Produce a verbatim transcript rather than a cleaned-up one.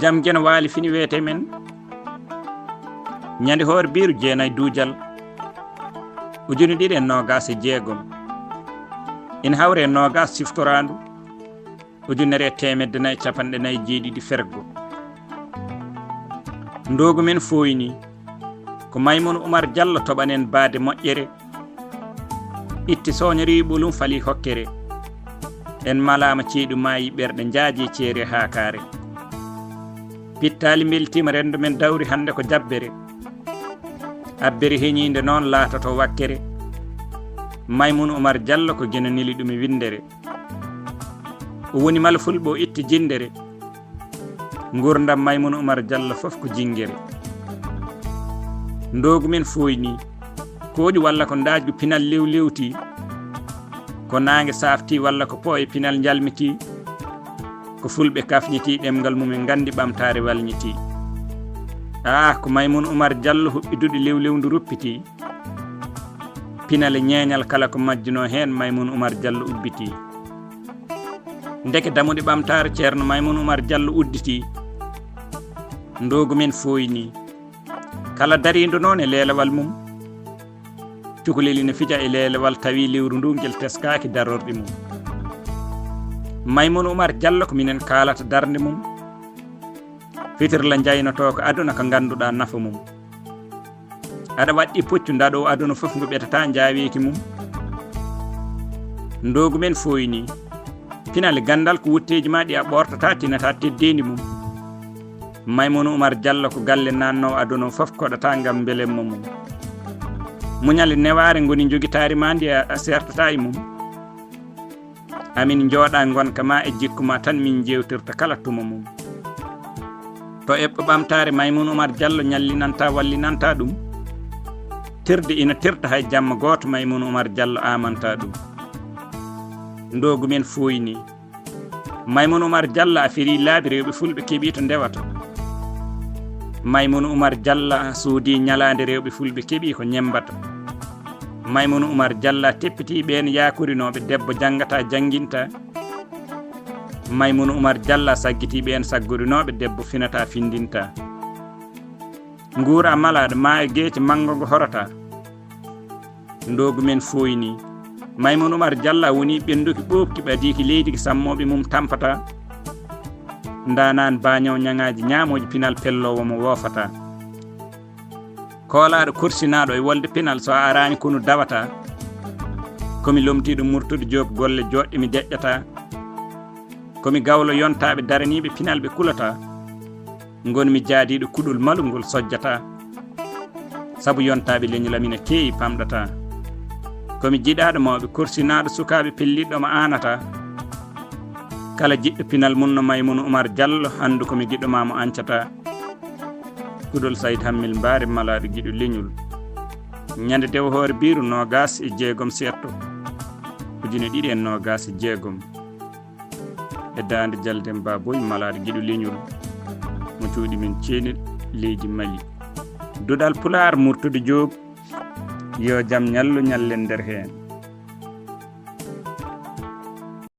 Jam Geno Waali fini wiyetee men. Ñande hoore biiru jeenay duujal ujune ɗiɗi e noogaas e jeegom. Ina hawre e noogaas siftoraandu ujunere e teemedde nayi e capanɗe nayi e jeeɗiɗi fergo. Ndoogu men fooyni ko Maymuuna Umar Jallo toɓanen baade moƴƴere. Itti sooñoriiɓe ɓolum fali hokkere. En malaama ceeɗu maayi ɓerɗe njaaji ceere haakaare. Pittaali mbeltiima renndo men dawri hannde ko jabbere. Abbere heñiinde noon laatoto wakkere. Maymuuna Umar Jallo ko Geno neli ɗum e winndere. O woni mala fulɓe o itti jinndere. Nguurndam Maymuuna Umar Jallo fof ko jinngere. Ndoogu men fooyni. Kooƴu walla ko ndaajgu pinal lewlewti. Ko naange saafti walla ko pooye pinal njalmiti. Ko fulɓe kafñiti ɗemngal mum en nganndi ɓamtaare walñiti. Ah, ko Maymuuna Umar Jallo huɓɓi duɗe lewlewndu ruppiti. Pinal e ñeeñal kala ko majjunoo heen Maymuuna Umar Jallo ubbiti. Ndeke damuɗe ɓamtaare Ceerno Maymuuna Umar Jallo udditi. Ndoogu men fooyni. Kala dariindo noon e leelewal mum. Cukalel ina fija e leelewal tawi lewru ndu ngel teskaaki darorɗe mum. Maymuuna Umar Jallo ko minen kaalata darnde mum. Fitirla njaynotoo ko aduna ko ngannduɗaa nafa mum. Aɗa waɗɗi puccu ndaɗo aduna fof ngu ɓetata njaaweeki mum. Ndoogu men fooyni. Pinal e ganndal ko wutteeji ma ɗi a ɓoortata tinata teddeendi mum. Maymuuna Umar Jallo ko galle naatnoo aduna fof koɗata ngam mbelemma mum. Muñal e newaare ngoni njogitaari ma ndi a seertata e mum. Amin njooɗa ngonka ma e jikku ma tan min njeewtirta kala tuma mum. To eɓɓo ɓamtaare Maymuuna Umar Jallo ñallinanta wallinanta ɗum. Tirde ina tirta hay jamma gooto Maymuuna Umar Jallo amanta ɗum. Ndoogu men fooyni. Maymuuna Umar Jallo a firi laabi rewɓe fulɓe keɓi to ndewata. Maymuuna Umar Jallo a suudi ñalaande rewɓe fulɓe keɓi ko ñembata. Maymuuna Umar Jallo a teppiti ɓeen yaakorinooɓe debbo janngata jannginta. Maymuuna Umar Jallo a saggiti ɓeen saggorinooɓe debbo finata findinta. Nguura malaaɗo ma e geece manngo ngo horata. Ndoogu men fooyni. Maymuuna Umar Jallo a woni ɓennduki ɓooɓki ɓadiiki leydi ki sammooɓe mum tampata. Ndaanaan baañaw ñaŋaaji ñaamooji pinal pelloowo mo woofata. Koolaaɗo korsinaaɗo e wolde pinal so a araani konu dawata. Ko mi lomtiiɗo Murtude Joob golle jooɗɗe mi deƴƴata. Ko mi gawlo yontaaɓe daraniiɓe pinal ɓe kulata. Ngon mi jaadiiɗo kuɗol malu ngol sojjata. Sabu yontaaɓe leñol am ina keewi pamɗata. Ko mi jiɗaaɗo mawɓe korsinaaɗo sukaaɓe pelliɗɗo mo aanata. Kala jiɗɗo pinal mum no Maymuuna Umar Jallo anndu ko mi giɗo ma mo ancata. Kuɗol Sayid Hammel Mbaare malaaɗo giɗo leñol. Ñande dewo hoore biiru noogaas e jeegom seetto. Ujune ɗiɗi e noogaas e jeegom. E daande Jalde Mbaboy malaaɗo giɗo leñol. Mo cuuɗi men ceeni leydi Mali. Duɗal Pulaar Murtude Joob. Yo jam ñallu ñallen nder heen.